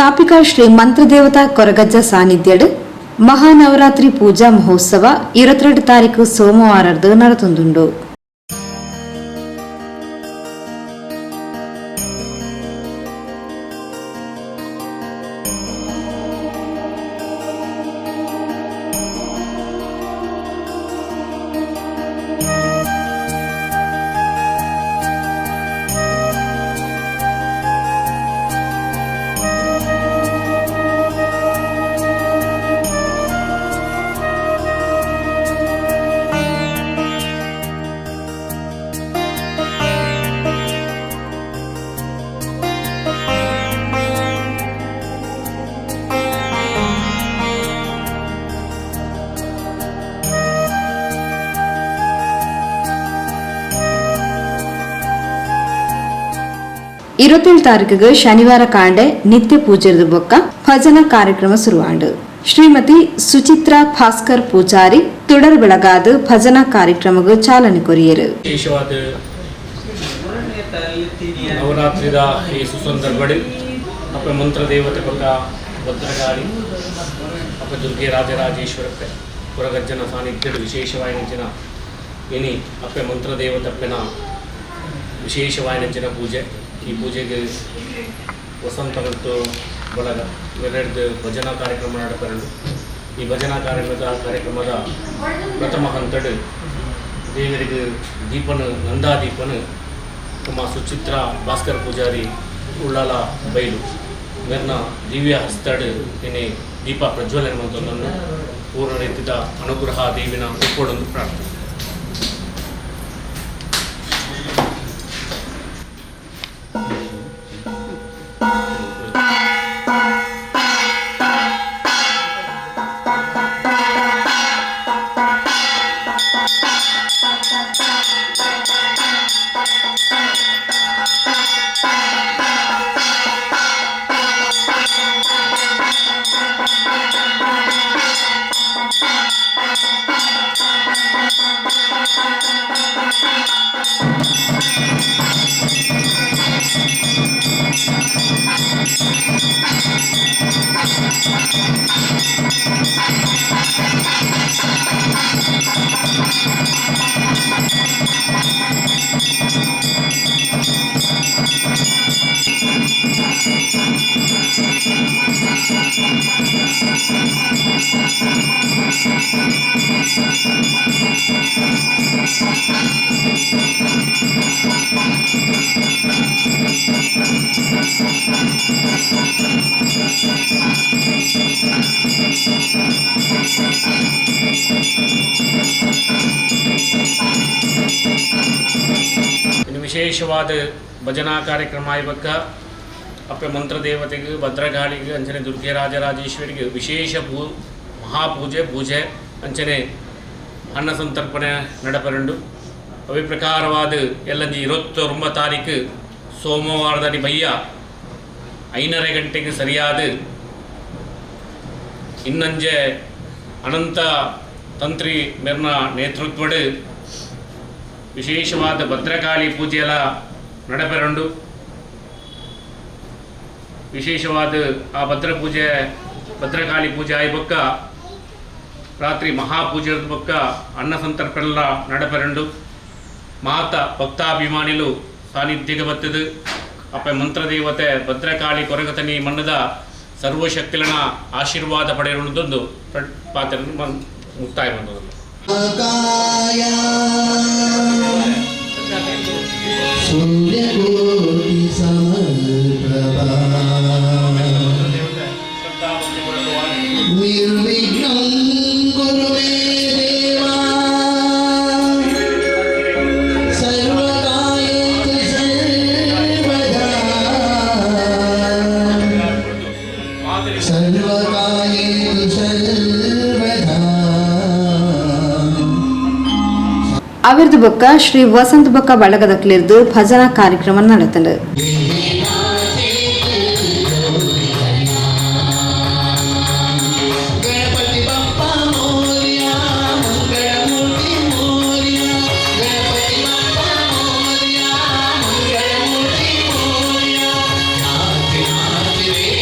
ಕಾಪಿಕಾಡ್ ಶ್ರೀ ಮಂತ್ರದೇವತಾ ಕೊರಗಜ್ಜ ಸಾನ್ನಿಧ್ಯಡ್ ಮಹಾನವರಾತ್ರಿ ಪೂಜಾ ಮಹೋತ್ಸವ 22 ತಾರೀಕು ಸೋಮವಾರದ್ದು ನಡತೊಂದುಂಡು. 27 ತಾರೀಕಿಗೆ ಶನಿವಾರ ಕಾಂಡೆ ನಿತ್ಯ ಪೂಜೆದ ಬೊಕ್ಕ ಭಜನಾ ಕಾರ್ಯಕ್ರಮ ಶುರುವಾಂಡು. ಶ್ರೀಮತಿ ಸುಚಿತ್ರಾ ಭಾಸ್ಕರ್ ಪೂಜಾರಿ ತುಡರ್ ಬೆಳಗಾದ ಭಜನಾ ಕಾರ್ಯಕ್ರಮಕ್ಕೆ ಚಾಲನೆ ಕೊರಿಯರು. ವಿಶೇಷವಾದ ನವರಾತ್ರಿದ ಈ ಸುಸಂದರ್ಭಡ್ ಅಪ್ಪ ಮಂತ್ರದೇವತೆ ಬೊಕ್ಕ ಭದ್ರಕಾಳಿ ಅಪ್ಪ ದುರ್ಗೆ ರಾಜರಾಜೇಶ್ವರಪ್ಪೆ ಕೊರಗಜ್ಜನ ಸಾನ್ನಿಧ್ಯಡ್ ವಿಶೇಷವಾಯಿನ ಇನಿ ಅಪ್ಪೆ ಮಂತ್ರದೇವತಪ್ಪೆನ ವಿಶೇಷವಾಯಿನ ಪೂಜೆ. ಈ ಪೂಜೆಗೆ ವಸಂತ ಮತ್ತು ಬಳಗ ಇವೆರಡು ಭಜನಾ ಕಾರ್ಯಕ್ರಮ ನಡಪರಂಡು. ಈ ಭಜನಾ ಕಾರ್ಯಕ್ರಮದ ಪ್ರಥಮ ಹಂತಡ್ ದೇವರಿಗೆ ದೀಪನು, ನಂದಾದೀಪನು ನಮ್ಮ ಸುಚಿತ್ರ ಭಾಸ್ಕರ್ ಪೂಜಾರಿ ಉಳ್ಳಾಲ ಬೈಲು ಮೇರ್ನ ದಿವ್ಯ ಹಸ್ತಡ್ ಇನಿ ದೀಪ ಪ್ರಜ್ವಲನೆ ಮಂತೊಂದನ್ನು ಪೂರ್ಣ ರೀತಿದ ಅನುಗ್ರಹ ದೇವಿನ ಒಪ್ಪೊಡೊಂದು ಪ್ರಾರ್ಥನೆ. ಇನ್ನು ವಿಶೇಷವಾದ ಭಜನಾ ಕಾರ್ಯಕ್ರಮ ಆಯ್ಬಕ್ಕ ಅಪ್ಪೆ ಮಂತ್ರದೇವತೆಗೆ, ಭದ್ರಕಾಳಿಗೆ, ಅಂಚನೆ ದುರ್ಗೆ ರಾಜರಾಜೇಶ್ವರಿಗೆ ವಿಶೇಷ ಮಹಾಪೂಜೆ, ಪೂಜೆ, ಅಂಚನೆ ಅನ್ನ ಸಂತರ್ಪಣೆ ನಡಪರಂಡು. ಅವಿ ಪ್ರಕಾರವಾದ ಎಲ್ಲಂಜಿ 29 ತಾರೀಕು ಸೋಮವಾರದಲ್ಲಿ ಬಯ್ಯ 5:30 ಗಂಟೆಗೆ ಸರಿಯಾದ ಇನ್ನಂಜೆ ಅನಂತ ತಂತ್ರಿ ಮೆರ್ನ ನೇತೃತ್ವಡ್ ವಿಶೇಷವಾದ ಭದ್ರಕಾಳಿ ಪೂಜೆಯೆಲ್ಲ ನಡಪೆರಂಡು. ವಿಶೇಷವಾದ ಆ ಭದ್ರ ಪೂಜೆ, ಭದ್ರಕಾಳಿ ಪೂಜೆ ಆಯ್ಬೊಕ್ಕ ರಾತ್ರಿ ಮಹಾಪೂಜೆ ಬೊಕ್ಕ ಅನ್ನ ಸಂತರ್ಪಣೆಲ್ಲ ನಡಪೆರಂಡು. ಮಾತ ಭಕ್ತಾಭಿಮಾನಿಲು ಸಾನ್ನಿಧ್ಯಕ್ಕೆ ಬತ್ತದು ಅಪ್ಪ ಮಂತ್ರದೇವತೆ ಭದ್ರಕಾಳಿ ಕೊರಗತನಿ ಮಣ್ಣದ ಸರ್ವಶಕ್ತಿಲನ ಆಶೀರ್ವಾದ ಪಡೆಯುವುದೊಂದು ಪಾತ್ರ ಮುಕ್ತಾಯ ಬಂದದ್ದು. ಸೂರ್ಯಕೋಟಿ ಸಮಪ್ರಭಾ ನಿರ್ವಿಘ್ನಂ ಕುರು ಮೇ ದೇವಾ ಸರ್ವಕಾರ್ಯೇಷು ಸರ್ವದಾ ಸರ್ವಕಾರ್ಯೇಷು ಸರ್ವದಾ. ಅವಿರ್ದು ಬೊಕ್ಕ ಶ್ರೀ ವಸಂತ ಬೊಕ್ಕ ಬಳಗದಕ್ಲಿರ್ದು ಭಜನಾ ಕಾರ್ಯಕ್ರಮ ನಡೆತಂಡು. ಗಣಪತಿ ಬಪ್ಪ ಮೋರ್ಯ, ಮಂಗಳಮೂರ್ತಿ ಮೋರ್ಯ. ಗಣಪತಿ ಬಪ್ಪ ಮೋರ್ಯ, ಮಂಗಳಮೂರ್ತಿ ಮೋರ್ಯ. ನಾಚ ನಾಚ ರೇ.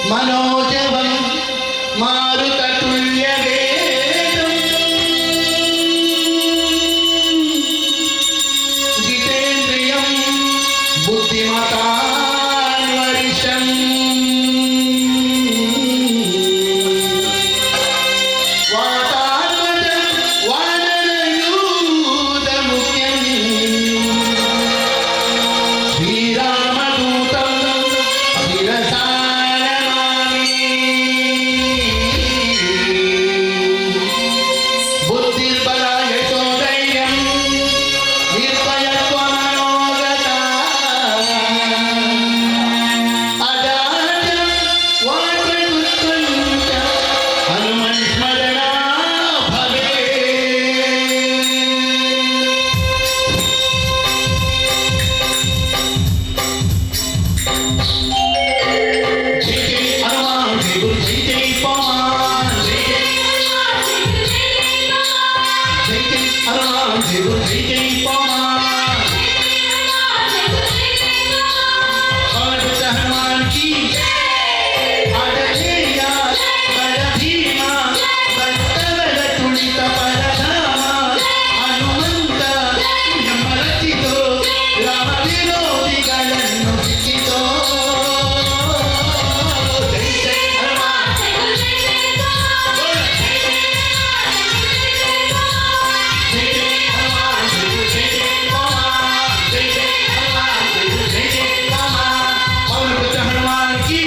मनोजवं मारुततुल्यवेगम् जितेन्द्रियं बुद्धिमतां वरिष्ठम् वातात्मजं वानरयूथमुख्यम् श्रीरामदूतं शिरसा नमामि। बुद्धिर्बलाय यशोधैर्यं निर्भयत्वमनोगता अजाड्यं वाक्पटुत्वं च हनुमन् स्मरणा भवेत्। जय जय हनुमान, जय गुरु, जय जय पवन, जय जय जय हनुमान, जय गुरु, जय जय पवन। पवन पुत्र हनुमान की। आंजनेय बल भीमा, ಭಕ್ತವರ ತುಳಿತ ಪರಧಾಮ, ಹನುಮಂತ ಎಂಬ ರಚಿತೋ, ರಾಮ ವಿರೋಧಿಗಳನ್ನು ಸಿಕ್ಕಿತೋ. ಜೈ ಜೈ ಹನುಮಾನ್. ಜೈ ಜೈ ಹನುಮಾನ್, ಜೈ ಜೈ ಜೈ ಪವನ್, ಜೈ ಜೈ ಹನುಮಾನ್, ಜೈ ಜೈ ಜೈ ಪವನ್. ಪವನ ಪುತ್ರ ಹನುಮಾನ್ ಕಿ.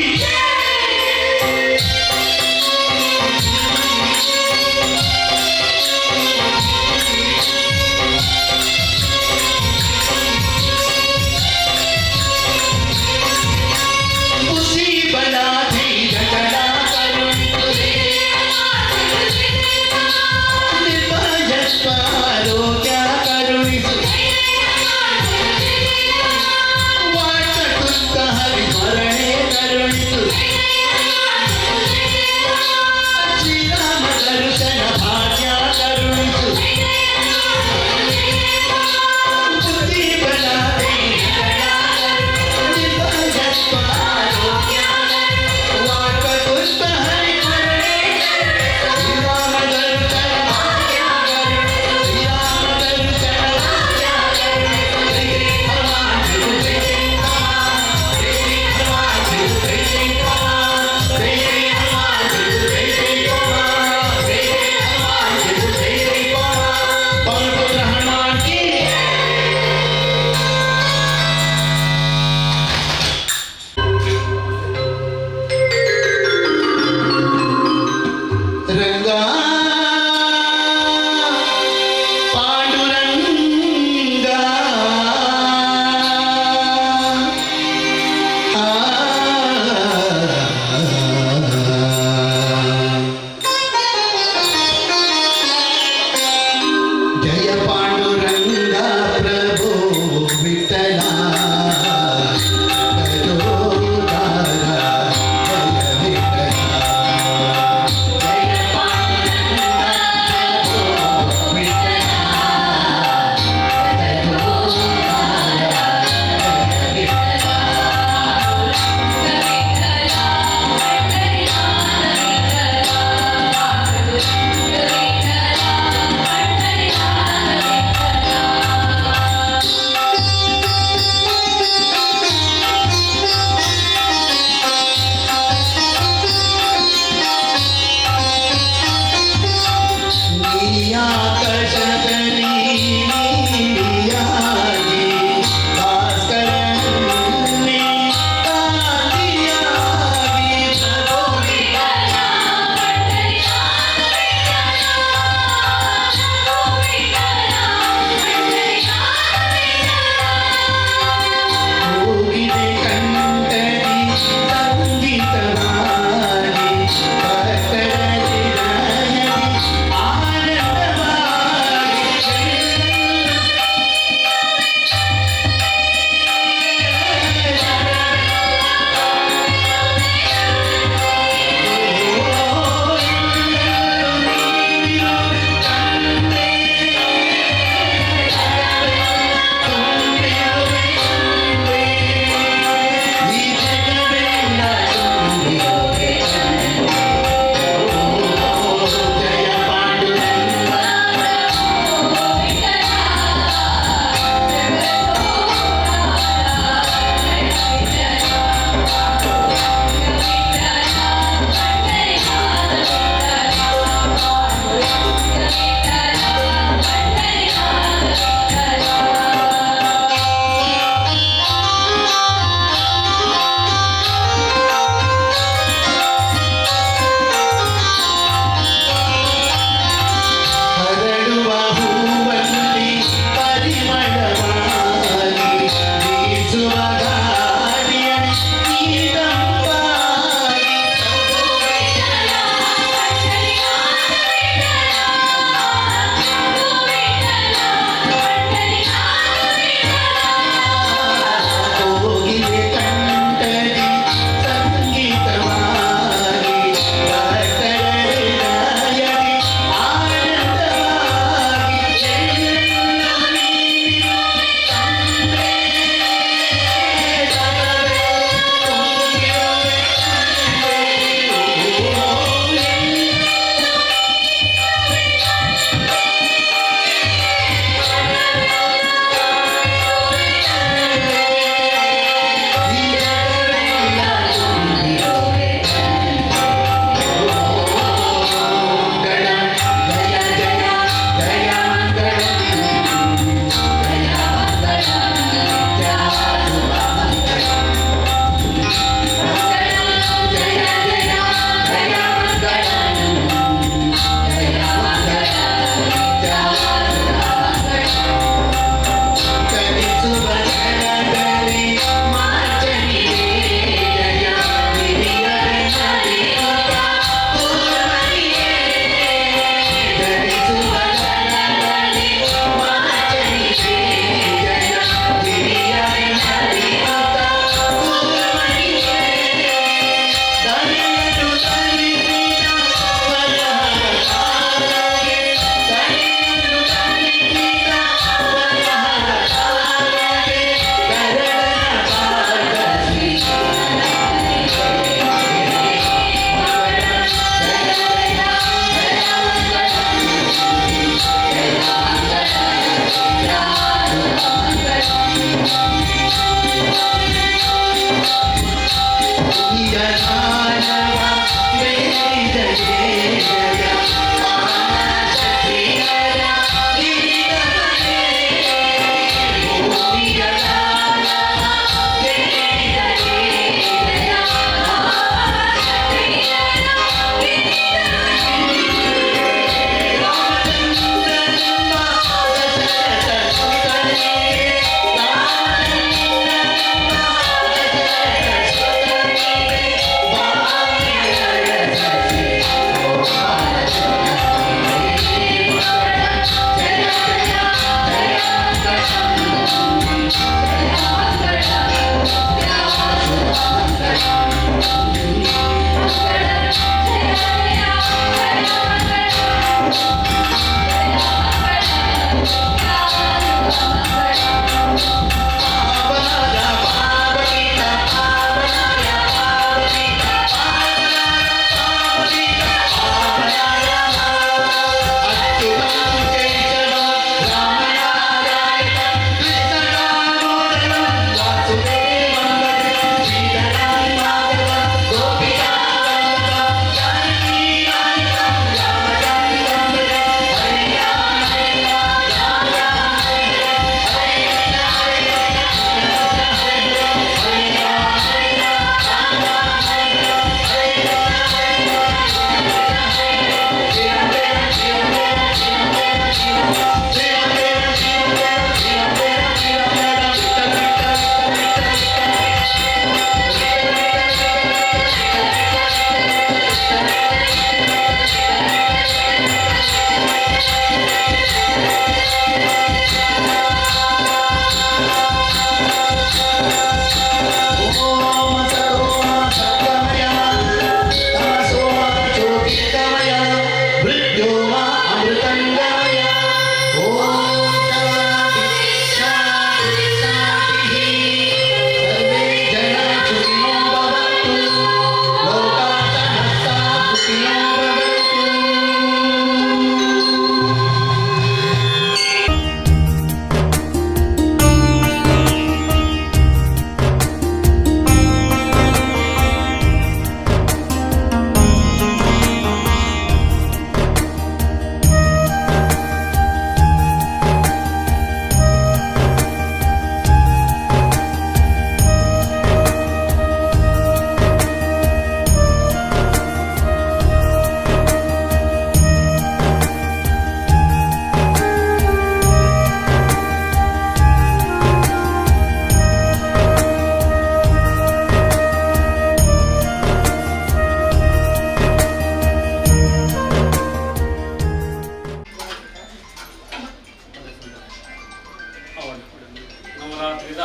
ನವರಾತ್ರಿದ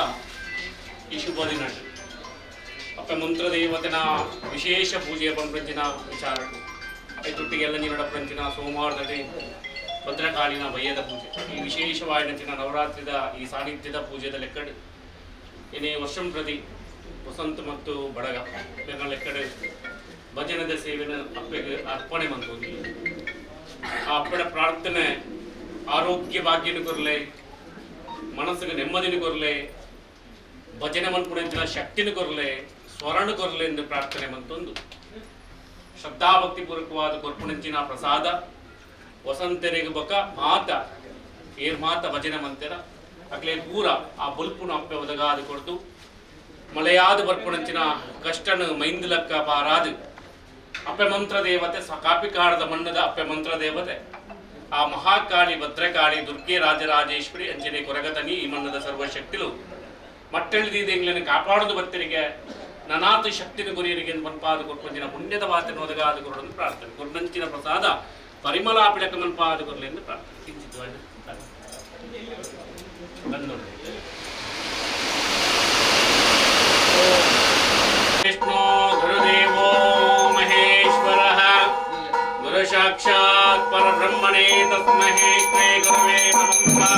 ಈ ಶುಭ ದಿನ ಅಪ್ಪ ಮಂತ್ರದೇವತೆನ ವಿಶೇಷ ಪೂಜೆಯ ಪಂಪಂಚಿನ ವಿಚಾರ ಐತೊಟ್ಟಿಗೆ ಎಲ್ಲ ನಡಪಂಚಿನ ಸೋಮವಾರದಲ್ಲಿ ಭದ್ರಕಾಳಿನ ಬಯ್ಯದ ಪೂಜೆ ಈ ವಿಶೇಷವಾಯಿನಂಚಿನ ನವರಾತ್ರಿದ ಈ ಸಾನ್ನಿಧ್ಯದ ಪೂಜೆದ ಲೆಕ್ಕಡು ಏನೇ ವರ್ಷಂ ಪ್ರತಿ ವಸಂತ ಮತ್ತು ಬಡಗ ಬೆಂಗಳ ಲೆಕ್ಕಡು ಭಜನದ ಸೇವೆನ ಅಪ್ಪೆಗೆ ಅರ್ಪಣೆ ಬಂತು. ಆ ಅಪ್ಪಡ ಪ್ರಾರ್ಥನೆ ಆರೋಗ್ಯ ಭಾಗ್ಯನ ಕೊರಲೆ, ಮನಸ್ಸಿಗೆ ನೆಮ್ಮದಿನ ಕೊರಲೆ, ಭಜನೆ ಮನ್ಪುಣಂಚಿನ ಶಕ್ತಿನ ಕೊರಲೆ, ಸ್ವರಣ ಕೊರಲೆ ಎಂದು ಪ್ರಾರ್ಥನೆ ಮಂತೊಂದು ಶ್ರದ್ಧಾಭಕ್ತಿಪೂರ್ವಕವಾದ ಕೊರ್ಪುಣಂಚಿನ ಪ್ರಸಾದ ವಸಂತರಿಗೆ ಬಕ ಮಾತ ಏರ್ ಮಾತ ಭಜನೆ ಮಂತೆರ ಅಕ್ಲೆ ಪೂರ ಆ ಬೊಲ್ಪುನ ಅಪ್ಪೆ ಒದಗಾದ ಕೊಡ್ತು ಮಳೆಯಾದ ಬರ್ಪುಣಂಚಿನ ಕಷ್ಟನು ಮೈಂದಲಕ್ಕ ಪಾರಾದು ಅಪ್ಪೆ ಮಂತ್ರ ದೇವತೆ ಕಾಪಿಕಾಡದ ಮಣ್ಣದ ಅಪ್ಪೆ ಮಂತ್ರ ದೇವತೆ ಆ ಮಹಾಕಾಳಿ ಭದ್ರಕಾಳಿ ದುರ್ಗೆ ರಾಜರಾಜೇಶ್ವರಿ ಅಂಜನೆ ಕೊರಗತನಿ ಈ ಮಣ್ಣದ ಸರ್ವಶಕ್ತಿಲು ಮಟ್ಟೆಳ್ದೀದೆಂಗ್ಲನ್ನು ಕಾಪಾಡದು ಭಕ್ತರಿಗೆ ನನಾತು ಶಕ್ತಿನ ಗುರಿಯರಿಗೆ ಮನ್ಪಾದ ಕೊರ್ಪಂಚಿನ ಪುಣ್ಯದ ವಾತನ ಒದಗಾದ ಕೊರಡನ್ನು ಪ್ರಾರ್ಥನೆ ಕೊರ್ನಂಚಿನ ಪ್ರಸಾದ ಪರಿಮಳಾಪಿಳಕ ಮನ್ಪಾದ ಕೊರಲೆ ಎಂದು ಪ್ರಾರ್ಥನೆ ಕಿಂಚಿತ್ ಬಂದು ವಿಷ್ಣು ಗುರುದೇವೋ ಮಹೇಶ್ವರಃ ಗುರು ಸಾಕ್ಷಾತ್ ಪರಬ್ರಹ್ಮಣೇ ತಸ್ಮೈ ಶ್ರೀ ಗುರವೇ ನಮಃ.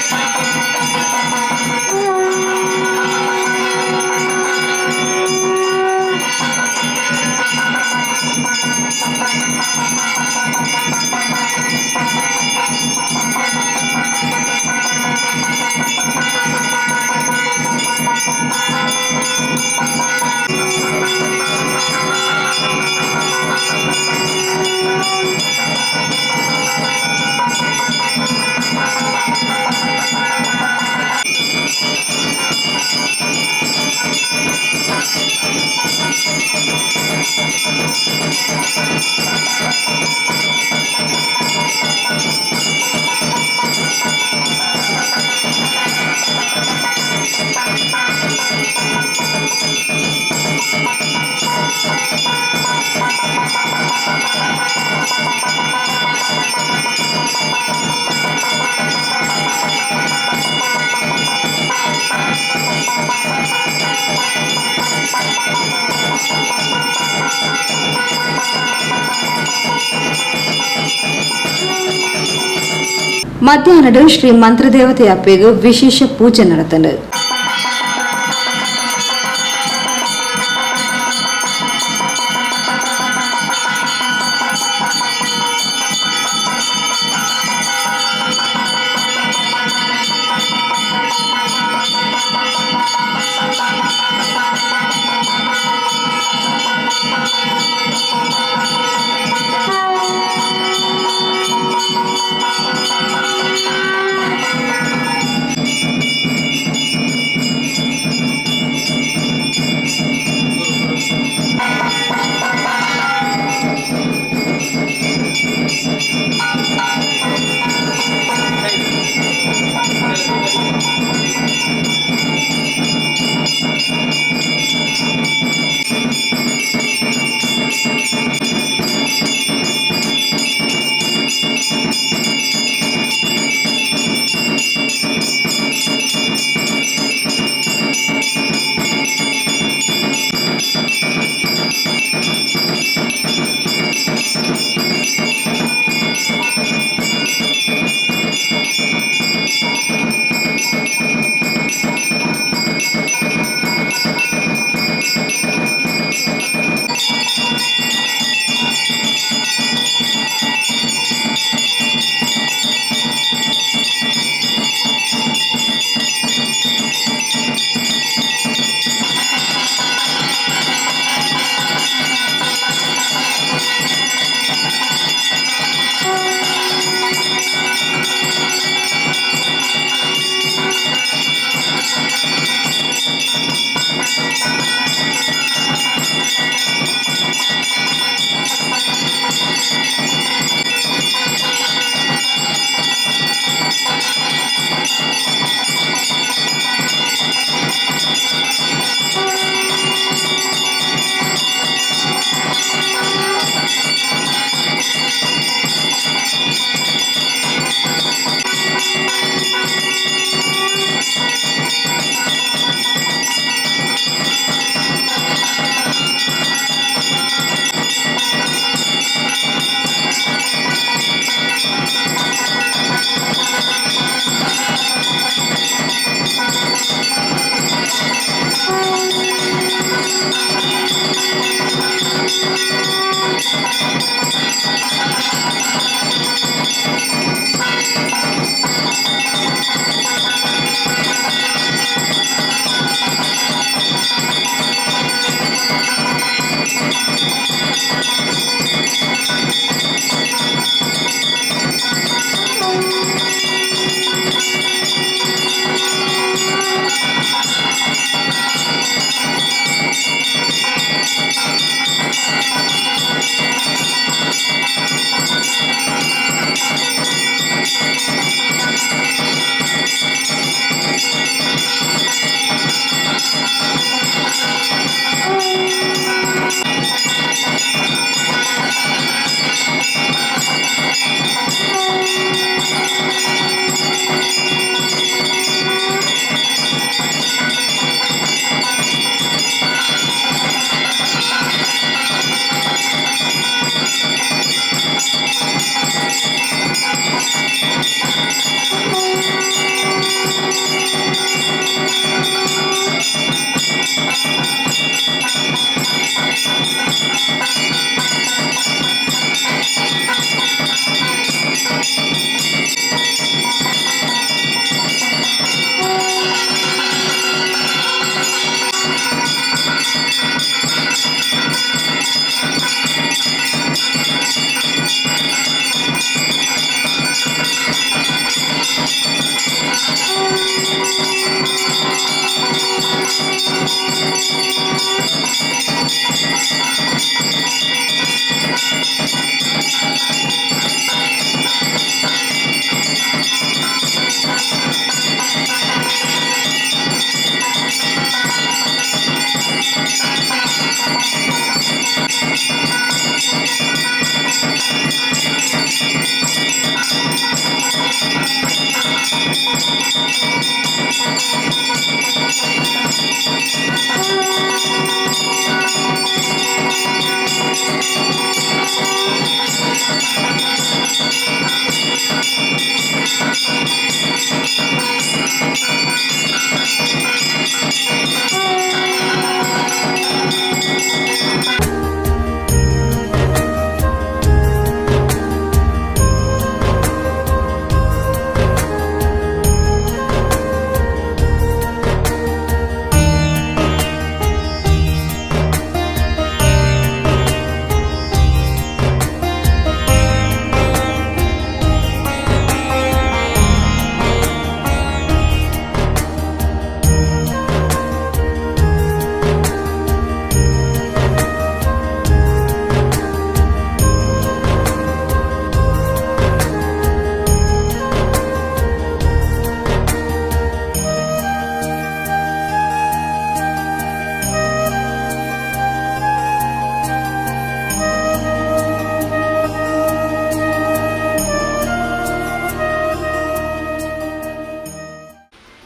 Thank you. ಮಧ್ಯಾಹ್ನಡು ಶ್ರೀ ಮಂತ್ರದೇವತೆ ಅಪ್ಪೆಗ್ ವಿಶೇಷ ಪೂಜೆ ನಡತಂಡು.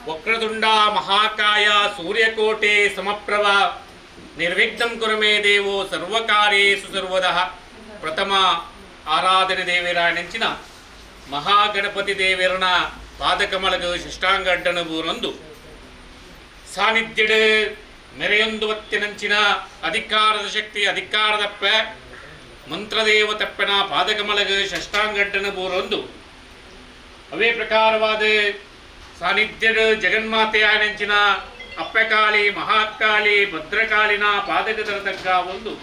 Vakratunda ಮಹಾಕಾಯ ಸೂರ್ಯಕೋಟೆ ಸಮಪ್ರಭ ನಿರ್ವಿಘ್ನಂ ಕುರು ಮೇ ದೇವೋ ಸರ್ವಕಾರ್ಯೇಷು ಸರ್ವದಃ. ಪ್ರಥಮ ಆರಾಧನೆ ದೇವಿರ ನೆಂಚಿನ ಮಹಾಗಣಪತಿ ದೇವಿರನ ಪಾದಕಮಲಗ ಶಿಷ್ಟಾಂಗಡ್ಡನ ಬೂರೊಂದು ಸಾನ್ನಿಧ್ಯಡು ಮೆರೆಯೊಂದು ಒತ್ತಿನಂಚಿನ ಅಧಿಕಾರದ ಶಕ್ತಿ ಅಧಿಕಾರದಪ್ಪ ಮಂತ್ರದೇವತಪ್ಪನ ಪಾದಕಮಲಗ ಷಷ್ಟಾಂಗಡ್ಡನ ಬೂರೊಂದು ಅವೇ ಪ್ರಕಾರವಾದ ಸಾನ್ನಿಧ್ಯಡು ಜಗನ್ಮಾತೆಯ ನೆಂಚಿನ ಅಪ್ಪಕಾಳಿ ಮಹಾಕಾಳಿ ಭದ್ರಕಾಳಿನ ಪಾದಕ ತರತಗ್ಗ ಒಂದು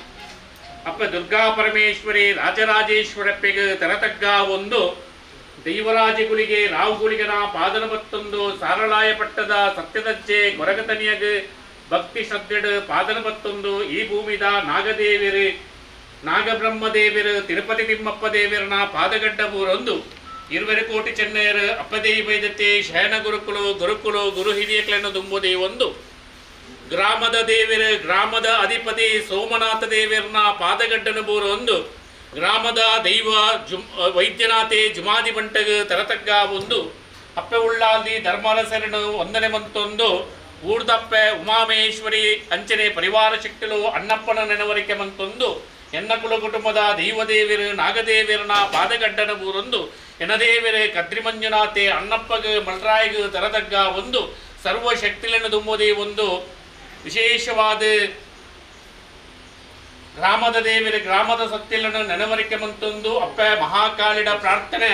ಅಪ್ಪ ದುರ್ಗಾ ಪರಮೇಶ್ವರಿ ರಾಜರಾಜೇಶ್ವರಪ್ಪಗೆ ತರತಗ್ಗ ಒಂದು ದೈವರಾಜಗುಳಿಗೆ ರಾವುಗುಳಿಗನ ಪಾದನ ಬತ್ತೊಂದು ಸಾರಳಾಯ ಪಟ್ಟದ ಸತ್ಯದಜ್ಜೆ ಗೊರಗತನಿಯಗ ಭಕ್ತಿ ಶ್ರದ್ಧೆಡು ಪಾದನ ಬತ್ತೊಂದು ಈ ಭೂಮಿದ ನಾಗದೇವಿರು ನಾಗಬ್ರಹ್ಮದೇವಿರು ತಿರುಪತಿ ತಿಮ್ಮಪ್ಪ ದೇವಿರನ ಪಾದಗಡ್ಡ ಬೂರೊಂದು ಇರುವೆರು ಕೋಟಿ ಚೆನ್ನೈಯರು ಅಪ್ಪದೇವಿ ಬೈದತ್ತೆ ಶಯನ ಗುರುಕುಲು ಗುರುಕುಲು ಗುರು ಹಿರಿಯಕ್ಲೆನ್ನು ದುಂಬುದೇ ಒಂದು ಗ್ರಾಮದ ದೇವಿರು ಗ್ರಾಮದ ಅಧಿಪತಿ ಸೋಮನಾಥ ದೇವಿರನ ಪಾದಗಡ್ಡನ ಬೂರೊಂದು ಗ್ರಾಮದ ದೈವ ವೈದ್ಯನಾಥೆ ಜುಮಾದಿ ಬಂಟಗ ತರತಗ್ಗ ಒಂದು ಅಪ್ಪೆ ಉಳ್ಳಾಲ್ದಿ ಧರ್ಮರಸರನು ಒಂದನೆ ಮಂತೊಂದು ಊರ್ದಪ್ಪೆ ಉಮಾಮೇಶ್ವರಿ ಅಂಚನೆ ಪರಿವಾರ ಶಕ್ತಿಲು ಅಣ್ಣಪ್ಪನ ನೆನವರಿಕೆ ಮಂತೊಂದು ಎನ್ನಕುಲ ಕುಟುಂಬದ ದೈವದೇವಿರು ನಾಗದೇವಿರನ ಪಾದಗಡ್ಡನ ಬೂರೊಂದು ಎನದೇವಿರು ಕದ್ರಿಮಂಜುನಾಥೆ ಅಣ್ಣಪ್ಪಗ ಮಲ್ರಾಯಗ ತರತಗ್ಗ ಒಂದು ಸರ್ವಶಕ್ತಿలను ದುಂಬುದೇ ಒಂದು ವಿಶೇಷವಾದ ಗ್ರಾಮದ ದೇವಿರ ಗ್ರಾಮದ ಸತ್ತಿಲನ್ನು ನೆನವರಿಕೆ ಮಂತೊಂದು ಅಪ್ಪೆ ಮಹಾಕಾಳಿಡ ಪ್ರಾರ್ಥನೆ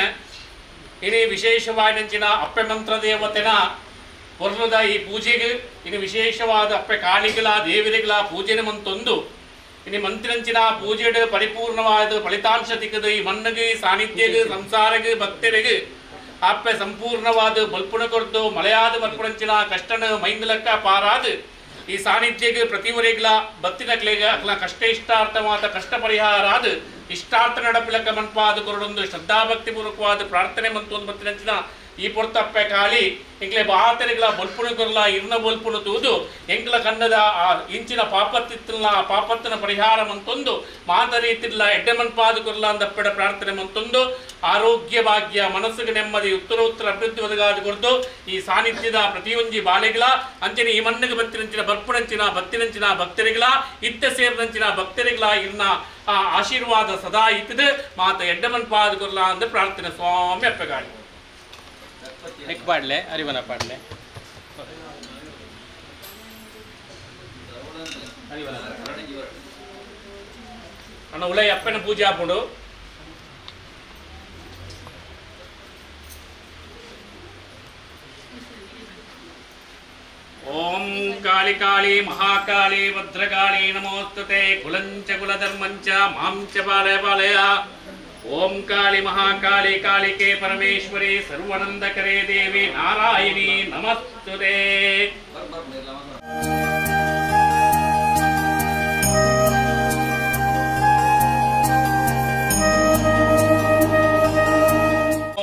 ಇನಿ ವಿಶೇಷವಾದ ಅಪ್ಪೆ ಮಂತ್ರ ದೇವತೆನ ಪೊರ್ಲುದ ಈ ಪೂಜೆಗೆ ಇನ್ನು ವಿಶೇಷವಾದ ಅಪ್ಪೆ ಕಾಳಿಗಳ ದೇವರಿಗಳ ಪೂಜೆನ ಮಂತೊಂದು ಇನಿ ಮಂತ್ರಂಚಿನ ಪೂಜೆಡು ಪರಿಪೂರ್ಣವಾದ ಫಲಿತಾಂಶ ತಿಕ್ಕದು ಈ ಮಣ್ಣಿಗೆ ಸಾನ್ನಿಧ್ಯಗೆ ಸಂಸಾರಗೆ ಭಕ್ತರಿಗೆ ಅಪ್ಪೆ ಸಂಪೂರ್ಣವಾದ ಬಲ್ಪುಣ ಕೊಡ್ದು ಮಳೆಯಾದ ಬರ್ಪುಣಂಚಿನ ಕಷ್ಟನ ಮೈಂದಲಕ್ಕ ಪಾರಾದು ಈ ಸಾನ್ನಿಧ್ಯಗೆ ಪ್ರತಿವರೆಗಳ ಬತ್ತಿನಕ್ಲೆಗೆ ಅಕ್ಲ ಕಷ್ಟ ಇಷ್ಟಾರ್ಥವಾದ ಕಷ್ಟ ಪರಿಹಾರ ಆದ ಇಷ್ಟಾರ್ಥ ನಡಪಿಲಕ್ಕ ಮನ್ಪಾದ ಕೊರಡೊಂದು ಶ್ರದ್ಧಾಭಕ್ತಿಪೂರ್ವಕವಾದ ಪ್ರಾರ್ಥನೆ ಮಂತು ಒಂದು ಬತ್ತಿನಂಚಿನ ಈ ಪೊರ್ತಪ್ಪೆ ಕಾಳಿ ಎಂಕ್ಲೆ ಬಾತೆರೆಗಳ ಬೊಲ್ಪುಣ ಕೊರಲ ಇರ್ನ ಬೊಲ್ಪುಣ ತೂದು ಎಂಕ್ಲ ಕನ್ನದ ಆ ಇಂಚಿನ ಪಾಪತ್ತಿತ್ತಲ್ಲ ಆ ಪಾಪತ್ತಿನ ಪರಿಹಾರ ಮಂತೊಂದು ಮಾತ ರೀತಿಲ್ಲ ಎಡ್ಡೆ ಮನ್ಪಾದ ಕೊರಲ ಅಂದಪ್ಪೆಡ ಪ್ರಾರ್ಥನೆ ಮಂತೊಂದು ಆರೋಗ್ಯ ಭಾಗ್ಯ ಮನಸ್ಸಿಗೆ ನೆಮ್ಮದಿ ಉತ್ತರ ಉತ್ತರ ಅಭಿವೃದ್ಧಿ ಒದಗಾದ ಕೊರದು ಈ ಸಾನ್ನಿಧ್ಯದ ಪ್ರತಿಯೊಂಜಿ ಬಾಳೆಗಳ ಅಂಚನೆ ಈ ಮಣ್ಣಿಗೆ ಬತ್ತಿನಂಚಿನ ಬರ್ಪುಣಂಚಿನ ಬತ್ತಿನಂಚಿನ ಭಕ್ತರಿಗಳ ಇತ್ತ ಸೇರಿದಂಚಿನ ಭಕ್ತರಿಗಳ ಇರ್ನ ಆ ಆಶೀರ್ವಾದ ಸದಾ ಇತ್ತಿದೆ ಮಾತ ಎಡ್ಡೆ ಮನ್ಪಾದ ಕೊರಲ ಅಂದ ಪ್ರಾರ್ಥನೆ ಸ್ವಾಮಿ ಅಪ್ಪೆಗಾಳಿ. एक पाडले अरिवना पाडले ಅಣ್ಣ ಉಲೈ ಅಪ್ಪನ ಪೂಜೆ ಆಪುಂಡು. ಓಂ ಕಾಳಿ ಕಾಳಿ ಮಹಾಕಾಳಿ ಭದ್ರಕಾಳಿ ನಮೋಸ್ತುತೆ ಕುಲಂಚ ಕುಲಧರ್ಮಂಚ ಮಾಂಚ ಪಾಲಯ ಪಾಲಯ. ಓಂ ಕಾಳಿ ಮಹಾಕಾಳಿ ಕಾಳಿಕೆ ಪರಮೇಶ್ವರಿ ಸರ್ವನಂದಕರೇ ದೇವಿ ನಾರಾಯಣಿ ನಮಸ್ತುತೆ.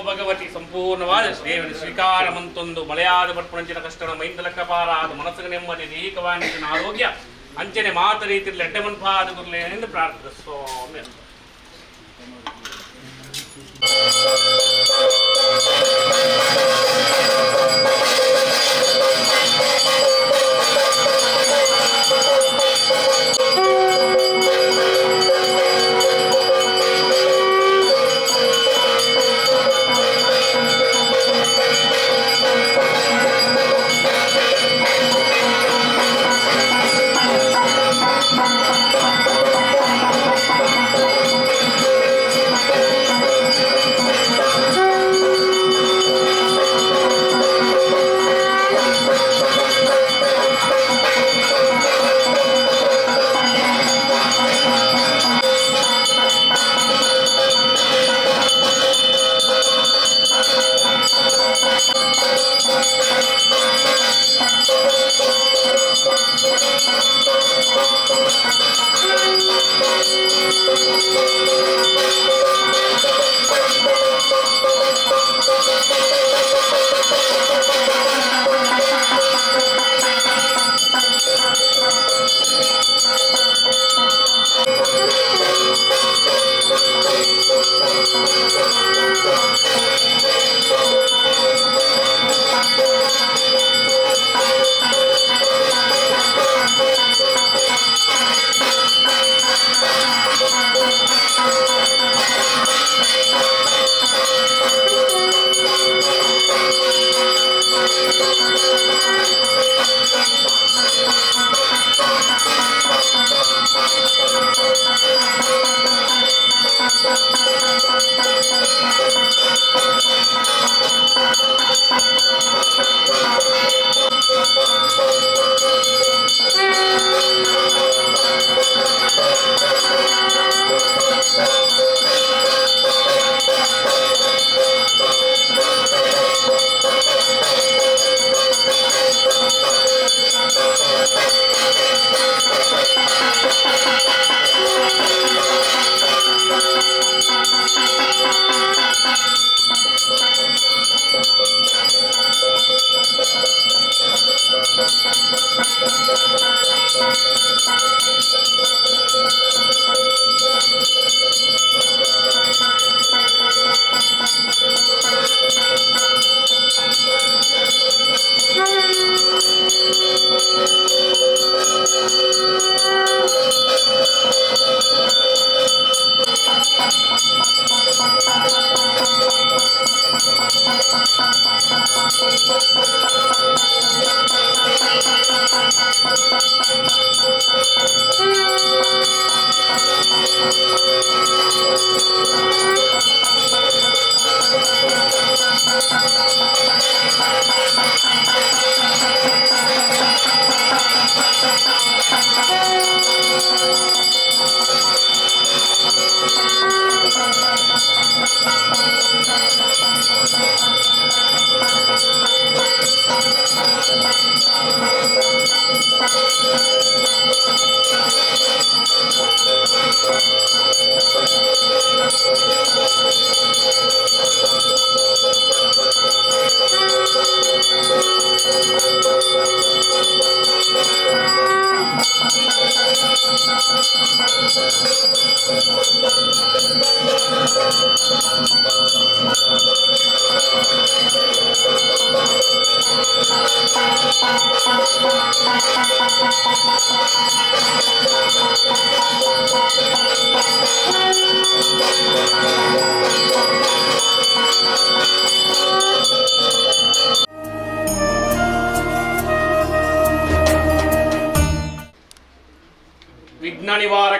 ಭಗವತಿ ಸಂಪೂರ್ಣವಾದ ದೇವನ ಸ್ವೀಕಾರ ಮಂತೊಂದು ಮಳೆಯಾದ ಬರ್ಪುಣಂಚಿನ ಕಷ್ಟನ ಮೈಂದಲಕ್ಕ ಪಾರಾದ ಮನಸ್ಸಿಗೆ ನೆಮ್ಮದಿ ದೈಹಿಕವಾದ ಆರೋಗ್ಯ ಅಂಚನೆ ಮಾತ ರೀತಿಯಲ್ಲಿ ಎಡ್ಡೆ ಮನ್ಪಾದ ಗುರುಲೇ ಎಂದು ಪ್ರಾರ್ಥನೆ ಸ್ವಾಮಿ. Thank you.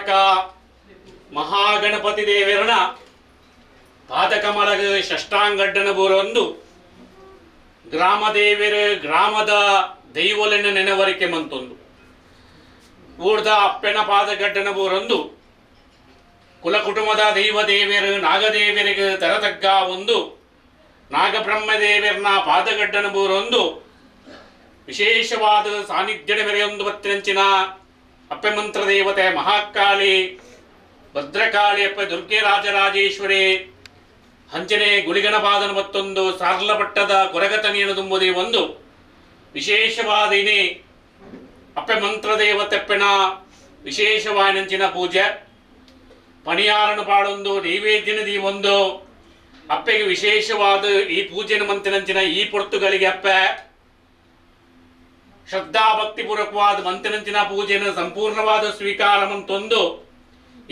ಕಾರಕ ಮಹಾಗಣಪತಿ ದೇವರನ ಪಾದಕಮಲಗ ಷಷ್ಟಾಂಗಡ್ಡನ ಬೂರೊಂದು ಗ್ರಾಮ ದೇವರ ಗ್ರಾಮದ ದೈವಲೆನ ನೆನವರಿಕೆ ಮಂತೊಂದು ಊರ್ದ ಅಪ್ಪೆನ ಪಾದಗಡ್ಡನ ಬೂರೊಂದು ಕುಲ ಕುಟುಂಬದ ದೈವ ದೇವರು ನಾಗದೇವರಿಗೆ ತರತಗ್ಗ ಒಂದು ನಾಗಬ್ರಹ್ಮದೇವರನ ಪಾದಗಡ್ಡನ ಬೂರೊಂದು ವಿಶೇಷವಾದ ಸಾನ್ನಿಧ್ಯದ ಮೆರೆಯೊಂದು ಬತ್ತಿನಂಚಿನ ಅಪ್ಪೆ ಮಂತ್ರ ದೇವತೆ ಮಹಾಕಾಳಿ ಭದ್ರಕಾಳಿ ಅಪ್ಪ ದುರ್ಗೆ ರಾಜರಾಜೇಶ್ವರಿ ಹಂಚನೆ ಗುಳಿಗಣಪಾದನ ಮತ್ತೊಂದು ಸಾರ್ಲಪಟ್ಟದ ಕೊರಗತನಿಯನ್ನು ತುಂಬುದೇ ಒಂದು ವಿಶೇಷವಾದ ಇನಿ ಅಪ್ಪೆ ಮಂತ್ರ ದೇವತೆಪ್ಪೆನ ವಿಶೇಷವಾಯಿನಂಚಿನ ಪೂಜೆ ಪಣಿಯಾರನು ಪಾಡೊಂದು ನೈವೇದ್ಯನ ದೀವೊಂದು ಅಪ್ಪೆಗೆ ವಿಶೇಷವಾದ ಈ ಪೂಜೆನ ಮಂತಿನಂಚಿನ ಈ ಪೊರ್ತುಗಳಿಗೆ ಅಪ್ಪೆ ಶ್ರದ್ಧಾ ಭಕ್ತಿಪೂರ್ವಕವಾದ ಮಂತಿನಂಚಿನ ಪೂಜೆಯನ್ನು ಸಂಪೂರ್ಣವಾದ ಸ್ವೀಕಾರ ಮಂತೊಂದು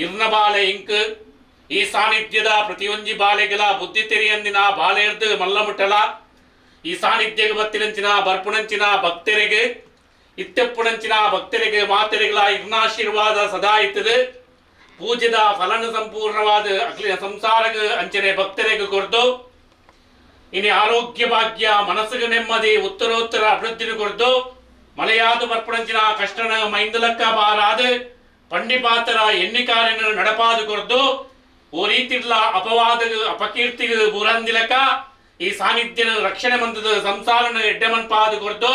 ಇರ್ನ ಬಾಲೆ ಇಂಕ್ ಈ ಸಾನ್ನಿಧ್ಯದ ಪ್ರತಿಯೊಂಜಿ ಬಾಲೆಗಳ ಬುದ್ಧಿ ತೆರೆಯಂದಿನ ಬಾಲೆರ್ದು ಮಲ್ಲಮುಟ್ಟಲ ಈ ಸಾನ್ನಿಧ್ಯಗೆ ಬತ್ತಿನಂಚಿನ ಬರ್ಪುಣಂಚಿನ ಭಕ್ತರಿಗೆ ಇತ್ತೆಪ್ಪುಣಂಚಿನ ಭಕ್ತರಿಗೆ ಮಾತೆರಿಗಳ ಇರ್ನಾಶೀರ್ವಾದ ಸದಾ ಇತ್ತದೆ. ಪೂಜೆದ ಫಲನ ಸಂಪೂರ್ಣವಾದ ಅಖಿಲ ಸಂಸಾರಗ ಅಂಚನೆ ಭಕ್ತರಿಗೆ ಕೊರ್ದು ಇನಿ ಆರೋಗ್ಯ ಭಾಗ್ಯ ಮನಸ್ಸಿಗೆ ನೆಮ್ಮದಿ ಉತ್ತರೋತ್ತರ ಅಭಿವೃದ್ಧಿನ ಕೊರ್ದು ಮಳೆಯಾದ ಬರ್ಪುಣಂಚಿನ ಕಷ್ಟನ ಮೈಂದಲಕ್ಕ ಬಾರಾದ ಪಂಡಿಪಾತರ ಎನ್ನಿಕಾರನ ನಡಪಾದು ಕೊರ್ದು ಓ ರೀತಿರ್ಲ ಅಪವಾದ ಅಪಕೀರ್ತಿಗೆ ಬೂರಂದಿಲಕ ಈ ಸಾನ್ನಿಧ್ಯನ ರಕ್ಷಣೆ ಮಂತದ ಸಂಸಾರನ ಎಡ್ಡೆಮನ್ ಪಾದು ಕೊರ್ದು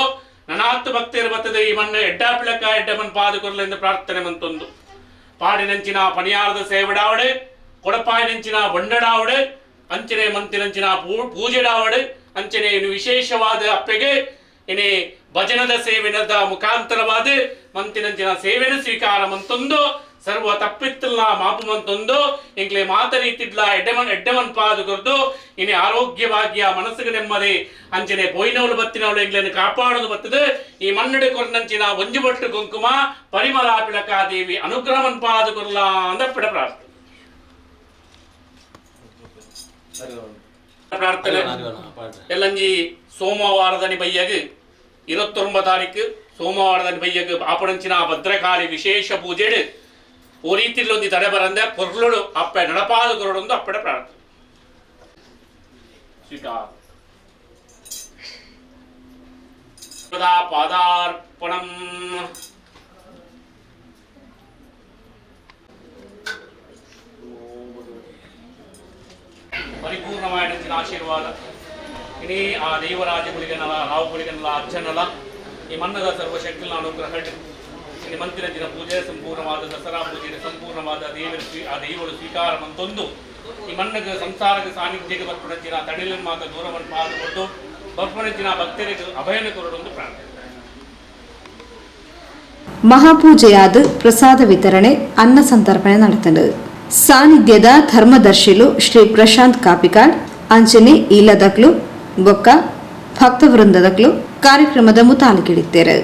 ನನಾತ್ತು ಭಕ್ತಿಯರು ಬರ್ತದೆ ಈ ಮಣ್ಣು ಎಡ್ಡಾಪಿಳಕ ಎಡ್ಡೆಮನ್ ಪಾದು ಕೊರ್ಲೆಂದು ಪ್ರಾರ್ಥನೆ ಮಂತೊಂದು ಪಾಡಿನಂಚಿನ ಪನಿಯಾರದ ಸೇವಡಾವಡೆ ಕೊಡಪಾಯಿನಂಚಿನ ಬಂಡಡಾವಡೆ ಅಂಚನೆ ಮಂತಿನಂಚಿನ ಪೂಜೆಡಾವಡೆ ಅಂಚನೆ ಇನ್ನು ವಿಶೇಷವಾದ ಅಪ್ಪೆಗೆ ಇನಿ ಭಜನದ ಸೇವೆನದ ಮುಖಾಂತರವಾದ ಮಂತಿನಂಚಿನ ಸೇವೆನ ಸ್ವೀಕಾರ ಮಂತೊಂದು ಸರ್ವ ತಪ್ಪಿತ್ತಲ್ಲ ಮಾಪು ಮಂತೊಂದು ಇಂಕ್ಲೆ ಮಾತ ರೀತಿಡ್ಲ ಎಡ್ಡೆಮನ್ ಎಡ್ಡೆಮನ್ ಪಾದು ಕೊರ್ದು ಇನಿ ಆರೋಗ್ಯ ಭಾಗ್ಯ ಮನಸ್ಸಿಗೆ ನೆಮ್ಮದಿ ಅಂಚನೆ ಪೋಯಿನವಳು ಬತ್ತಿನವಳು ಎಂಗ್ಲೆನ್ ಕಾಪಾಡೋದು ಬರ್ತದೆ ಈ ಮನ್ನಡೆ ಕೊರ್ನಂಚಿನ ಒಂಜುಬಟ್ಟು ಕುಂಕುಮ ಪರಿಮಳ ಪಿಳಕ ದೇವಿ ಅನುಗ್ರಹಮನ್ ಪಾದು ಕೊರ್ಲ ಅಂದ ಪಿಡ ಪ್ರಾರ್ಥನೆ ಪ್ರಾರ್ಥನೆ ಎಲ್ಲಂಜಿ ಸೋಮವಾರದನಿ ಬಯ್ಯಗ್ 29 ತಾರೀಕು ಸೋಮವಾರದನಿ ಬಯ್ಯಗ್ ಆಪಣಂಚಿನ ಭದ್ರಕಾಳಿ ವಿಶೇಷ ಪೂಜೆಡು ಓ ರೀತಿಯಲ್ಲಿ ತಡೆ ಬರಂದೆ ಪೊರ್ಲುಡು ಅಪ್ಪೆ ನಡಪಾದ ಕೊರಡೊಂದು ಅಪ್ಪಡೆ ಪ್ರಾರ್ಥನೆ ಸ್ವೀಕಾರ ಪಾದಾರ್ಪಣಂ. ಪರಿಪೂರ್ಣವಾದ ಆಶೀರ್ವಾದ ಇಡೀ ಆ ದೇವರಾಜ ಗುಳಿಗನಲ ರಾವು ಗುಳಿಗನಲ ಅಜ್ಜನಲ ಈ ಮನ್ನದ ಸರ್ವಶಕ್ತಿನ ಅನುಗ್ರಹ ಇನ್ನು ಮಂತಿನ ದಿನ ಪೂಜೆ ಸಂಪೂರ್ಣವಾದ ದಸರಾ ಪೂಜೆ ಸಂಪೂರ್ಣವಾದ ದೇವರ ಆ ದೈವರು ಸ್ವೀಕಾರ ಮಂತೊಂದು ಈ ಮಣ್ಣಗೆ ಸಂಸಾರದ ಸಾನ್ನಿಧ್ಯಕ್ಕೆ ಬರ್ಪಣಂಚಿನ ತಡಿಲಿನ ಮಾತ ದೂರವನ್ನು ಪಾದುಕೊಂಡು ಬರ್ಪಣಂಚಿನ ಭಕ್ತರಿಗೆ ಅಭಯನ ಕೊರಡೊಂದು ಪ್ರಾರ್ಥನೆ. ಮಹಾಪೂಜೆಯಾದ ಪ್ರಸಾದ ವಿತರಣೆ ಅನ್ನ ಸಂತರ್ಪಣೆ ನಡೆತಂಡು. ಸಾನ್ನಿಧ್ಯದ ಧರ್ಮದರ್ಶಿಲು ಶ್ರೀ ಪ್ರಶಾಂತ್ ಕಾಪಿಕಾಡ್ ಅಂಚನೆ ಇಲ್ಲದಕ್ಲು ಬೊಕ್ಕ ಭಕ್ತವೃಂದದಕ್ಲು ಕಾರ್ಯಕ್ರಮದ ಮುತಾಲಿಕಿಡಿತ್ತೇರು.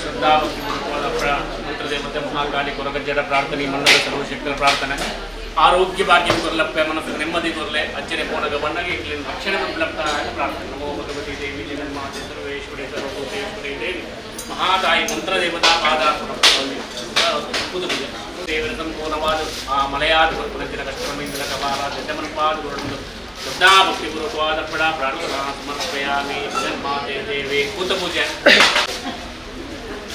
ಶ್ರದ್ಧಾಭಕ್ತಿ ಮಂತ್ರದೇವತೆ ಮಹಾಕಾಳಿ ಕೊರಗಜ್ಜರ ಪ್ರಾರ್ಥನೆ ಮನ್ನದ ಸರ್ವಶಕ್ತರ ಪ್ರಾರ್ಥನೆ ಆರೋಗ್ಯ ಭಾಗ್ಯ ಕೊರ್ಲಪ್ಪೆ ಮನಸ್ಸು ನೆಮ್ಮದಿ ಕೊರ್ಲೆ ಅಜ್ಜನೆ ಪೋನಗ ಬಣ್ಣಗೆ ಇಡ್ಲಿ ರಕ್ಷಣೆ ಮಂಡಲಪ್ಪ ಪ್ರಾರ್ಥನೆ. ನಮೋ ಭಗವತಿ ದೇವಿ ಜಗನ್ಮಾತೆ ಸರ್ವೇಶ್ವರಿ ಸರ್ವಭೂತೇಶ್ವರಿ ದೇವಿ ಮಹಾತಾಯಿ ಮಂತ್ರದೇವತಾ ಪಾದ ಪೂಜೆ ದೇವರ ಸಂಪೂರ್ಣವಾದ ಆ ಮಲಯಾದ ಪುನಂಚಿನ ಕಷ್ಟಮಿಂದಲ ಕಪಾಲ ದಡ್ಡಮನ್ಪಾದ ಗುರುಂದು ಶ್ರದ್ಧಾ ಭಕ್ತಿಪೂರ್ವಕವಾದ ಪಡ ಪ್ರಾರ್ಥನಾ ಸಮರ್ಪಯಾಮಿ ಜಗನ್ಮಾತೆ ದೇವಿ ಭೂತ ಪೂಜೆ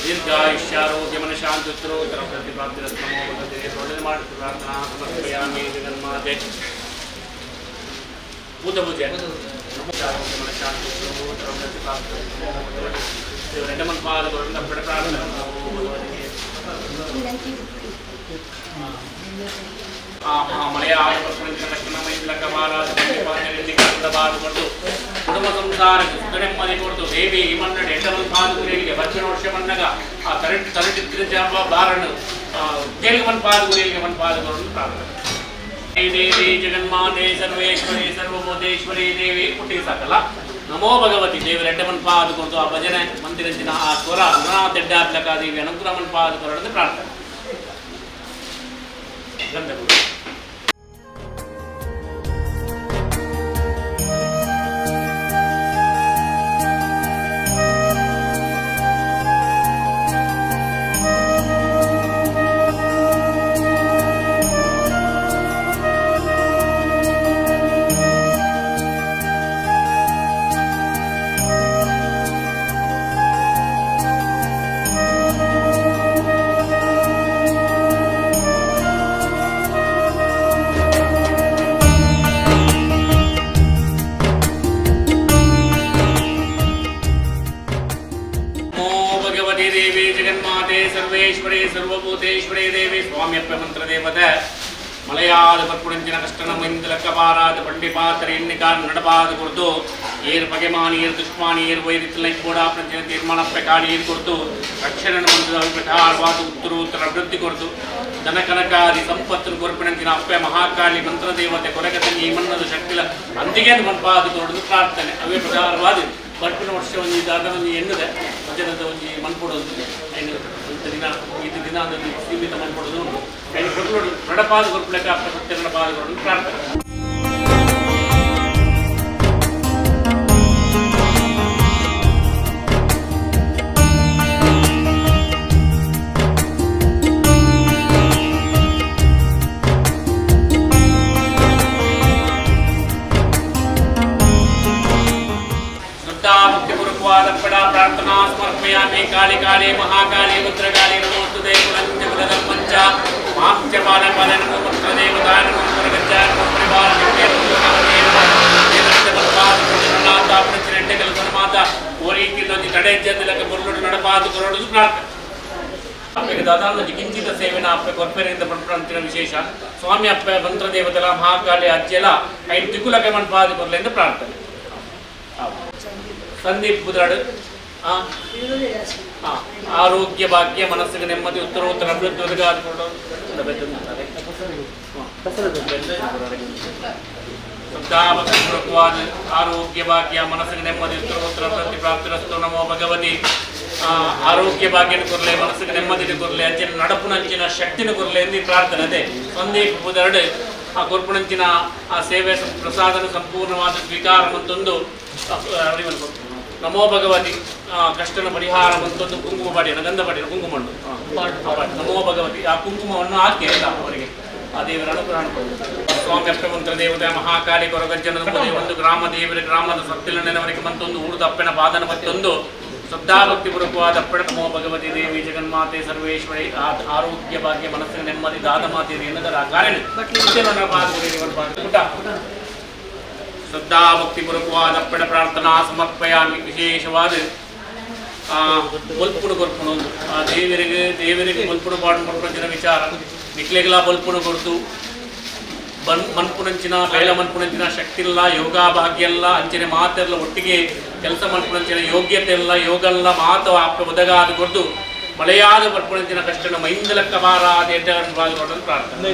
ದೀರ್ಘಾಯುಷ್ಯಾರೋಗ್ಯ ಮನಶಾಂತಿ ಉತ್ತರೋತ್ತರ ಪ್ರತಿಪ್ರಾಪ್ತಿರಸ್ತು ನಮೋ ಭಗವತೆ ಒಳ್ಳೆದು ಮಾಡಿ ಪ್ರಾರ್ಥನಾ ಸಮರ್ಪಯಾಮಿ ಜಗನ್ಮಾತೆ ಭೂತ ಪೂಜೆ ಆರೋಗ್ಯ ಮನಶಾಂತಿ ಉತ್ತರೋತ್ತರ ಪ್ರತಿಪ್ರಾಪ್ತಿರಸ್ತು ನಮೋ ಭಗವತೆ ದೇವರ ಗುರುಂದ ಪಡ ಪ್ರಾರ್ಥನಾ ನಮೋ ಭಗವತೆ. ಮಳೆಯಾದ ಕೊಟ್ಟು ಕುಟುಂಬ ಸಂಸಾರ ಸುಖ ನೆಮ್ಮದಿ ಕೊಡ್ತು ದೇವಿ ಈ ಮನ್ನಡೆ ಎಂಟಮನ್ ಪಾದ ಗುರಿಯಲ್ಲಿ ವರ್ಷ ವರ್ಷ ಮನ್ನಗ ಆ ತರಟಿ ತರಟಿ ಜಾಂಬ ಬಾರನ್ನು ತೇಲಿಗೆ ಪಾದ ಗುರಿಯಲ್ಲಿ ಮನ್ ಪಾದ ಗುರುವನ್ನು ಪ್ರಾರ್ಥನೆ. ದೇವಿ ಜಗನ್ಮಾತೆ ಸರ್ವೇಶ್ವರಿ ಸರ್ವಭೂತೇಶ್ವರಿ ದೇವಿ ಪುಟ್ಟಿ ಸಾಕಲ್ಲ ನಮೋ ಭಗವತಿ ದೇವಿ ರೆಡ್ಡಮನ್ ಪಾದ ಕೊಡ್ತು ಆ ಭಜನೆ ಮಂದಿರಂಜಿನ ಆ ಸ್ವರ ತೆಡ್ಡಾಬ್ಲಕ ದೇವಿ ಅನುಗ್ರಹ ಮನ್ ಪಾದ ಕೊರಡದು ಪ್ರಾರ್ಥನೆ. ಗಂಧಗುರು ಸರ್ವೇಶ್ವರಿ ಸರ್ವಭೂತೇಶ್ವರಿ ದೇವಿ ಸ್ವಾಮ್ಯಪ್ಪ ಮಂತ್ರದೇವತೆ ಮಲಯಾದ ಪರ್ಪುಣಂಚಿನ ಕಷ್ಟನ ಮೈಂದಲಕ್ಕಪಾರಾದ ಪಂಡಿಪಾತ್ರ ಎನ್ನಿಕಾರ್ ನಡಪಾದ ಕೊಡ್ತು ಏರ್ ಪಗೆಮಾನಿಯರ್ ದುಷ್ಮಾನಿಯರ್ ವೈರಿತ್ತಲೈ ಕೂಡ ಪ್ರಂಚಿನ ತೀರ್ಮಾನಪ್ಪ ಕಾಣಿಯರ್ ಕೊಡ್ತು ರಕ್ಷಣೆ ಮಂತ್ರದ ಪ್ರಚಾರವಾದ ಉತ್ತರೋತ್ತರ ಅಭಿವೃದ್ಧಿ ಕೊಡ್ತು ಧನ ಕನಕಾದಿ ಸಂಪತ್ತು ಕೊರ್ಪಿಣಂಚಿನ ಅಪ್ಪೆ ಮಹಾಕಾಳಿ ಮಂತ್ರದೇವತೆ ಕೊರಗತಂಗಿ ಮನ್ನದ ಶಕ್ತಿಲ ಅಂತಿಗೆ ಮನ್ಪಾದ ಕೊರಡು ಪ್ರಾರ್ಥನೆ. ಅವೇ ಪ್ರಚಾರವಾದ ಬರ್ಪಿನ ವರ್ಷ ಒಂಜಿ ದಾದ ಒಂಜಿ ಎಣ್ಣದೆ ಭಜನದ ಒಂಜಿ ಮನ್ಪೊಡೊಂದು ಐನು ಒಂತ ದಿನ ಇದು ದಿನ ಒಂಜಿ ಸೀಮಿತ ಮನ್ಪೊಡೋದು ಉಂಟು ಐನು ಕೊರ್ಲೋಡು ನಡಪಾದ ಕೊರ್ಪುಲೆಕ ಅಪ್ಪ ಸತ್ಯ ನಡಪಾದ ಕೊರಡು ಪ್ರಾರ್ಥನೆ. ಶ್ರದ್ಧಾಭಕ್ತಿಪೂರ್ವಕವಾದ ಪಡ ಪ್ರಾರ್ಥನಾ ಸಮರ್ಪಯಾಮಿ ಕಾಳಿ ಕಾಳಿ ಮಹಾಕಾಳಿ ರುದ್ರಕಾಳಿ ನಮೋಸ್ತುತೆ ಕುಲಂಚ ಕುಲಧರ್ಮಂಚ ಮಾಂಚ ಪಾಲ ಪಾಲ ನಮೋ ಮಂತ್ರದೇವತಾಯ ನಮೋ ಪರಗಜ್ಜಾಯ ನಮೋ ಪರಿವಾರ ನಡಪಾದ ಕೊರಡು ಪ್ರಾರ್ಥನೆ. ಅಪ್ಪಗೆ ದಾದಾನೊಂಜಿ ಕಿಂಚಿತ ಸೇವೆನ ಅಪ್ಪೆ ಕೊರ್ಪೆರಿಂದ ಪಂಪಿನ ವಿಶೇಷ ಸ್ವಾಮಿ ಅಪ್ಪೆ ಮಂತ್ರದೇವತಲ ಮಹಾಕಾಳಿ ಅಜ್ಜೆಲ ಐದು ದಿಕ್ಕುಲಕ್ಕೆ ಮನ್ಪಾದ ಕೊರ್ಲೆಂದು ಪ್ರಾರ್ಥನೆ. ಸಂದೀಪ್ ಬುದ್ರಾಡು ಆರೋಗ್ಯ ಭಾಗ್ಯ ಮನಸ್ಸಿಗೆ ನೆಮ್ಮದಿ ಉತ್ತರೋತ್ತರ ಅಭಿವೃದ್ಧಿ ಒದಗಾದುಕೊಂಡು ಶ್ರದ್ಧಾಭಕ್ತಿಪೂರ್ವಕವಾದ ಆರೋಗ್ಯ ಭಾಗ್ಯ ಮನಸ್ಸಿಗೆ ನೆಮ್ಮದಿ ಉತ್ತರೋತ್ತರ ಅಭಿವೃದ್ಧಿ ಪ್ರಾಪ್ತಿರಸ್ತು ನಮೋ ಭಗವತಿ. ಆರೋಗ್ಯ ಭಾಗ್ಯನ ಕೊರಲೆ ಮನಸ್ಸಿಗೆ ನೆಮ್ಮದಿನ ಕೊರಲೆ ಅಂಚಿನ ನಡಪುನಂಚಿನ ಶಕ್ತಿನ ಕೊರಲೆ ಎಂದು ಪ್ರಾರ್ಥನೆ. ಅದೇ ಸಂದೀಪ್ ಬುದರಡು ಆ ಕೊರ್ಪುಣಂಚಿನ ಆ ಸೇವೆ ಪ್ರಸಾದನ ಸಂಪೂರ್ಣವಾದ ಸ್ವೀಕಾರ ಮತ್ತೊಂದು ನಮೋ ಭಗವತಿ ಕಷ್ಟನ ಪರಿಹಾರ ಮತ್ತೊಂದು ಕುಂಕುಮ ಪಾಡಿನ ಗಂಧ ಪಾಡಿನ ಕುಂಕುಮ ಉಂಟು. ನಮೋ ಭಗವತಿ ಆ ಕುಂಕುಮವನ್ನು ಹಾಕಿ ಆಯ್ತಾ ಅವರಿಗೆ ಆ ದೇವರ ಅನುಗ್ರಹ. ಸ್ವಾಮಿ ಅಷ್ಟಮಂತ್ರ ದೇವತೆ ಮಹಾಕಾಳಿ ಕೊರಗಜ್ಜನ ಒಂದು ಗ್ರಾಮ ದೇವರ ಗ್ರಾಮದ ಸತ್ತಿಲ ನೆನವರಿಗೆ ಮತ್ತೊಂದು ಊರುದ ಅಪ್ಪನ ಪಾದನ ಮತ್ತೊಂದು ಶ್ರದ್ಧಾಭಕ್ತಿ ಪೂರ್ವಕವಾದ ಅಪ್ಪಣ ನಮೋ ಭಗವತಿ ದೇವಿ ಜಗನ್ಮಾತೆ ಸರ್ವೇಶ್ವರಿ ಆರೋಗ್ಯ ಭಾಗ್ಯ ಮನಸ್ಸಿನ ನೆಮ್ಮದಿ ದಾದ ಮಾತೆ ಎನ್ನದರ ಆ ಕಾರ್ಯ ಶ್ರದ್ಧಾಭಕ್ತಿ ಪೂರ್ವಕವಾದ ಅಪ್ಪಣ ಪ್ರಾರ್ಥನಾ ಸಮರ್ಪಯಾಮಿ. ವಿಶೇಷವಾದ ಬೊಲ್ಪುಡು ಕೊರ್ಪುಣ ಒಂದು ಆ ದೇವರಿಗೆ ದೇವರಿಗೆ ಬೊಲ್ಪುಡು ಪಾಡು ಕೊರ್ಪುನ ವಿಚಾರ ನಿಕ್ಲೆಗ್ಲ ಬೊಲ್ಪುಡು ಕೊರ್ದು ಬನ್ ಮನ್ಪುನಂಚಿನ ಬೇಲ ಮನ್ಪುನಂಚಿನ ಶಕ್ತಿ ಇಲ್ಲ ಯೋಗ ಭಾಗ್ಯ ಇಲ್ಲ ಅಂಚಿನ ಮಾತೆಲ್ಲ ಒಟ್ಟಿಗೆ ಕೆಲಸ ಮನ್ಪುನಂಚಿನ ಯೋಗ್ಯತೆ ಇಲ್ಲ ಯೋಗ ಎಲ್ಲ ಮಾತು ಅಪ್ಪ ಒದಗಾದ ಕೊರ್ದು ಮಳೆಯಾದ ಬರ್ಪುನಂಚಿನ ಕಷ್ಟನ ಮೈಂದಲಕ್ಕ ಬಾರಾದ ಎಡ್ಡ ಪ್ರಾರ್ಥನೆ.